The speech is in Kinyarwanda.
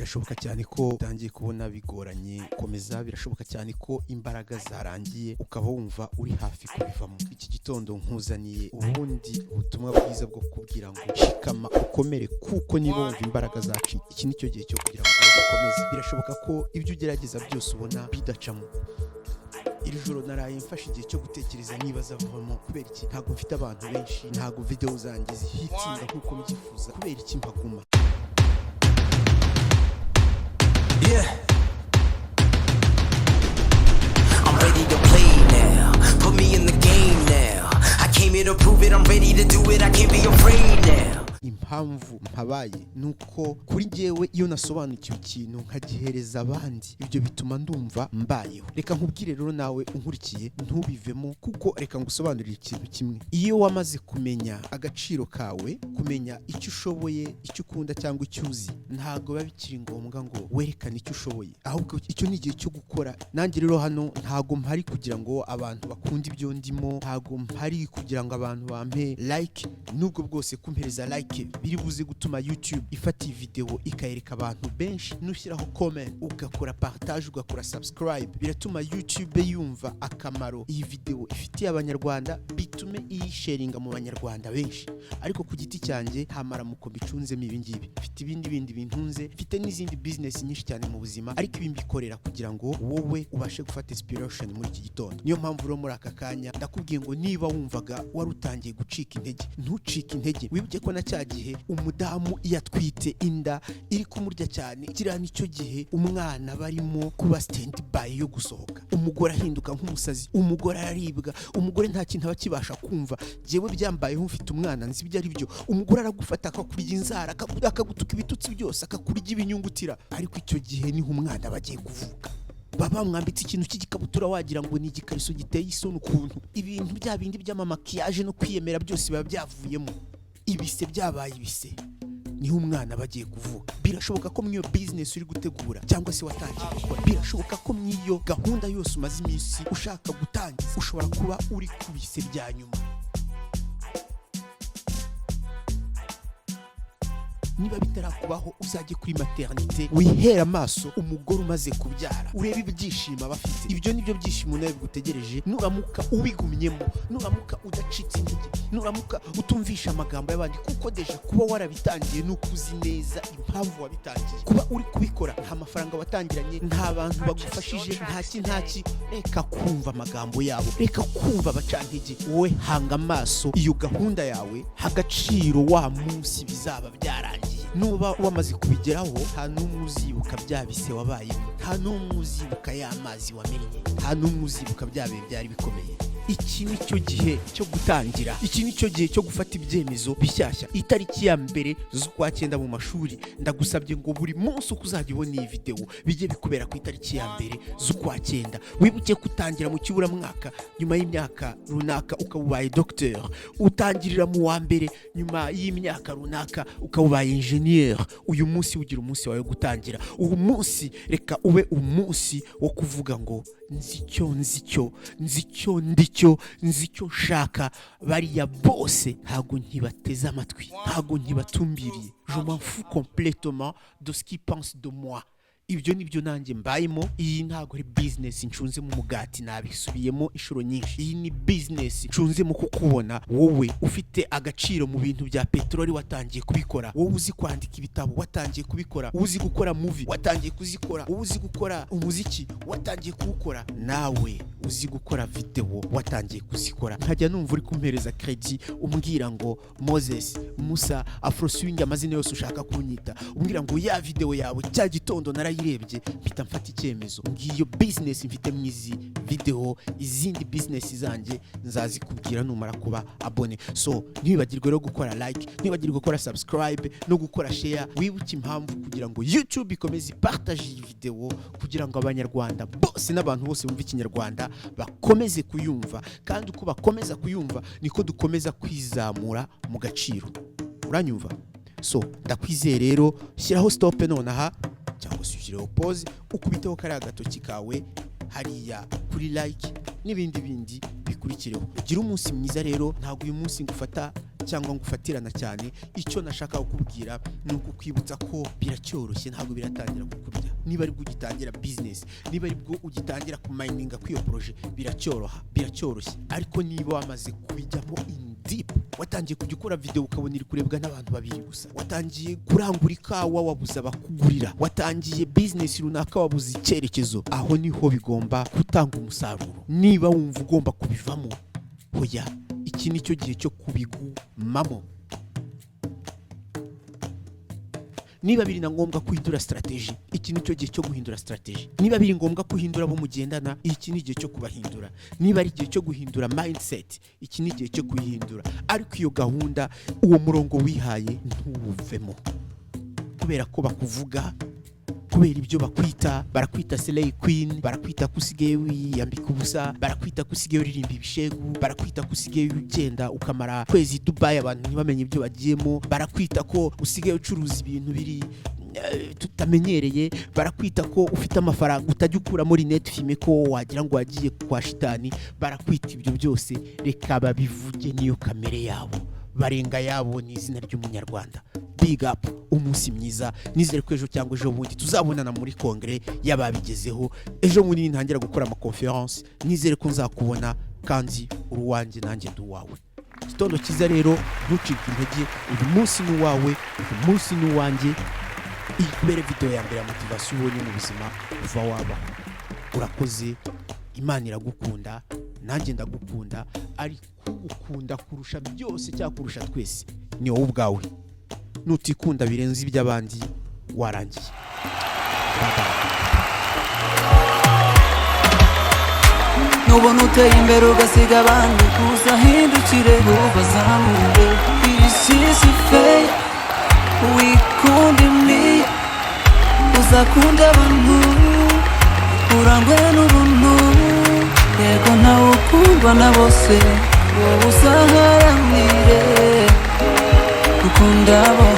Birashoboka cyane ko utangiye kubona bigoranye komeza, birashoboka cyane ko imbaraga zarangiye, ukaba wumva uri hafi kubivamo. Iki gitondo nkuzaniye ubundi butumwa bwiza bwo kubwira ngo shikama ukomere, kuko niba wumva imbaraga zacitse, iki ni cyo gihe cyo kugira ngo ukomeze. Birashoboka ko ibyo ugerageza byose ubona bidacamo. Iri joro naraye mfashe igihe cyo gutekereza niba azavamo. Kubera iki? Ntabwo mfite abantu benshi, ntabwo video zanjye zihitinga nk'uko mbyifuza. Kubera iki mpaguma? Yeah. I'm ready to play now. Put me in the game now. I came here to prove it. I'm ready to do it. I can't be afraid now. Impamvu mpabaye ni uko kuri njyewe, iyo nasobanukiwe ikintu nkagihereza abandi, ibyo bituma ndumva mbayeho. Reka nkubwire rero, nawe unkurikiye, ntubivemo, kuko reka ngusobanurire ikintu kimwe: iyo wamaze kumenya agaciro kawe, kumenya icyo ushoboye, icyo ukunda cyangwa icyo uzi, ntabwo biba bikiri ngombwa ngo werekane icyo ushoboye, ahubwo icyo ni igihe cyo gukora. Nanjye rero hano ntabwo mpari kugira ngo abantu bakunde ibyo ndimo, ntabwo mpari kugira ngo abantu bampe like, nubwo bwose kumpereza like biri buze gutuma YouTube ifata iyi video ikayereka abantu benshi. Nushyiraho comment, ugakora partage, ugakora subscribe, biratuma YouTube yumva akamaro iyi video ifitiye Abanyarwanda, bitume iyisharinga mu Banyarwanda benshi. Ariko ku giti cyanjye nta maramuko mbicunzemo ibi ngibi. Mfite ibindi bindi bintunze, mfite n'izindi business nyinshi cyane mu buzima, ariko ibi mbikorera kugira ngo wowe ubashe gufata inspiration muri iki gitondo. Niyo mpamvu rero muri aka kanya ndakubwiye ngo niba wumvaga wari utangiye gucika intege, ntucike intege. Wibuke ko na cya gihe umudamu iyo atwite, inda iri kumurya cyane, kiriya nicyo gihe umwana barimo kuba stand by yo gusohoka. Umugore ahinduka nk'umusazi, umugore araribwa, umugore nta kintu aba akibasha kumva. Jyewe byambayeho, mfite umwana, nzi ibyo ari byo. Umugore aragufata akakurya inzara, akagutuka ibitutsi byose, akakurya ibinyungutira, ariko icyo gihe niho umwana aba agiye kuvuka. Baba bamwambitse ikintu cy'igikabutura, wagira ngo ni igikariso giteye isoni ukuntu. Ibintu bya bindi by'amamakiyaje no kwiyemera byose biba byavuyemo, ibise byabaye ibise, niho umwana aba agiye kuvuka. Birashoboka ko mu iyo business uri gutegura cyangwa se watangiye gukora, birashoboka ko mu iyo gahunda yose umaze iminsi ushaka gutangiza, ushobora kuba uri ku bise bya nyuma. Niba bitarakubaho, uzajye kuri maternité, wihere amaso umugore umaze kubyara, urebe ibyishimo aba afite. Ibyo ni byo byishimo nawe bigutegereje nuramuka ubigumyemo, nuramuka udacitse intege, nuramuka utumvisha amagambo y'abandi, kuko déjà kuba warabitangiye nuko uzi neza impamvu wabitangiye. Kuba uri kubikora, nta mafaranga watangiranye, nta bantu bagufashije, ntaki ntaki. Reka kumva amagambo yabo, reka kumva abacantege. Wowe hanga amaso iyo gahunda yawe, agaciro wa munsi bizaba byarangiye. Nuba wamaze kubigeraho, nta n'umwe uzibuka bya bise wabayemo, nta n'umwe uzibuka ya mazi wamennye, nta n'umwe uzibuka bya bihe byari bikomeye. Iki ni cyo gihe cyo gutangira, iki ni cyo gihe cyo gufata ibyemezo bishyashya. Itariki ya 1 z'ukwa cyenda mu mashuri, ndagusabye ngo buri munsi uko uzajya ubona iyi videwo bijye bikubera ku itariki ya 1 z'ukwa cyenda. Wibuke kutangira mu kiburamwaka, nyuma y'imyaka runaka ukaba ubaye docteur, utangirira mu wa mbere, nyuma y'imyaka runaka ukaba ubaye ingénieur. Uyu munsi ugira umunsi wawe wo gutangira. Uyu munsi reka ube umunsi wo kuvuga ngo nzi icyo nzi, icyo nzi, icyo ndi cyo, nzi icyo nshaka. Bariya bose ntabwo nkibateze amatwi, ntabwo nkibatumbiriye. Je m'en fous complètement de ce qu'ils pensent de moi. Ibyo nibyo nanjye mbayemo. Iyi ntabwo ari business ncunzemo umugati, nabisubiyemo inshuro nyinshi. Iyi ni business ncunzemo kukubona wowe ufite agaciro mu bintu bya peteroli, watangiye kubikora, wowe uzi kwandika ibitabo, watangiye kubikora, wowe uzi gukora movie, watangiye kuzikora, wowe uzi gukora umuziki, watangiye kuwukora, nawe uzi gukora video, watangiye kuzikora. Nkajya numva uri kumpereza credit, umbwira ngo Moses, Musa, Afroswing, amazina yose ushaka kunyita, umbwira ngo ya video yawe cya gitondo narayirebye, mpita mfata icyemezo. Ngiyo business mfite mu izi video. Izindi business zanjye nzazikubwira numara kuba abonné. So ntiwibagirwe rero gukora like, ntiwibagirwe gukora subscribe no gukora share. Wibuke impamvu, kugira ngo YouTube ikomeze ipartage iyi video, kugira ngo Abanyarwanda bose n'abantu bose bumva Ikinyarwanda bakomeze kuyumva, kandi uko bakomeza kuyumva niko dukomeza kwizamura mu gaciro. Uranyumva? So ndakwizeye rero, shyiraho stop nonaha cyangwa se ushyireho pause, ukubiteho kariya gatoki kawe hariya kuri like n'ibindi bindi bikurikireho. Ugire umunsi mwiza rero. Ntabwo uyu munsi ngufata cyangwa ngufatirana cyane. Icyo nashaka kukubwira ni ukukwibutsa ko biracyoroshye, ntabwo biratangira kukurya. Niba aribwo ugitangira business, niba aribwo ugitangira kumininga kw'iyo projet, biracyoroha, biracyoroshye. Ariko niba wamaze kubijyamo in deep, watangiye kujya ukora video ukabona iri kurebwa n'abantu babiri gusa, watangiye kurangura ikawa wabuze abakugurira, watangiye business runaka wabuze icyerekezo, aho niho bigomba gutanga umusaruro. Niba wumva ugomba kubivamo, hoya, iki ni cyo gihe cyo kubigumamo. Niba biri na ngombwa guhindura strategy, iki ni cyo gihe cyo guhindura strategy. Niba biri ngombwa guhindura abo mugendana, iki ni igihe cyo kubahindura. Niba ari igihe cyo guhindura mindset, iki ni igihe cyo kuyihindura. Ariko iyo gahunda, uwo murongo wihaye, ntuwuvemo kubera ko bakuvuga, kubera ibyo bakwita. Barakwita slay queen, barakwita ko usigaye wiyambika ubusa, barakwita ko usigaye uririmba ibishegu, barakwita ko usigaye ugenda ukamara kwezi Dubai abantu ntibamenye ibyo bagiyemo, barakwita ko usigaye ucuruza ibintu biri tutamenyereye, barakwita ko ufite amafaranga utajya ukuramo lunettes fumées, ko wagira ngo wagiye kwa shitani. Barakwita ibyo byose, reka babivuge, niyo kamere yabo. Barenga yabo ni izina ry'Umunyarwanda. Big up, umunsi mwiza. Nizere ko ejo cyangwa ejo bundi tuzabonana muri kongere y'ababigezeho. Ejo bundi nintangira gukora amaconférence, nizere ko nzakubona, kandi uri uwanjye, nanjye ndi uwawe. Igitondo cyiza rero, ntucike intege. Uyu munsi ni uwawe, uyu munsi ni uwanjye. Iyi kubera video ya mbere ya motivation ubonye mu buzima uva wabaho. Urakoze, Imana iragukunda, nanjye ndagukunda, ariko ugukunda kurusha byose cyangwa kurusha twese ni wowe ubwawe. Nutikunda birenze iby'abandi, warangiye. Bye bye. Nubona uteye imbere ugasiga abandi, uzahindukire ubazamure. Iyi si si fair, wikunde imwe, uzakunde abantu, urangwe n'ubuntu. Yego, ntawe ukundwa na bose, wowe uzaharanire gukunda bose.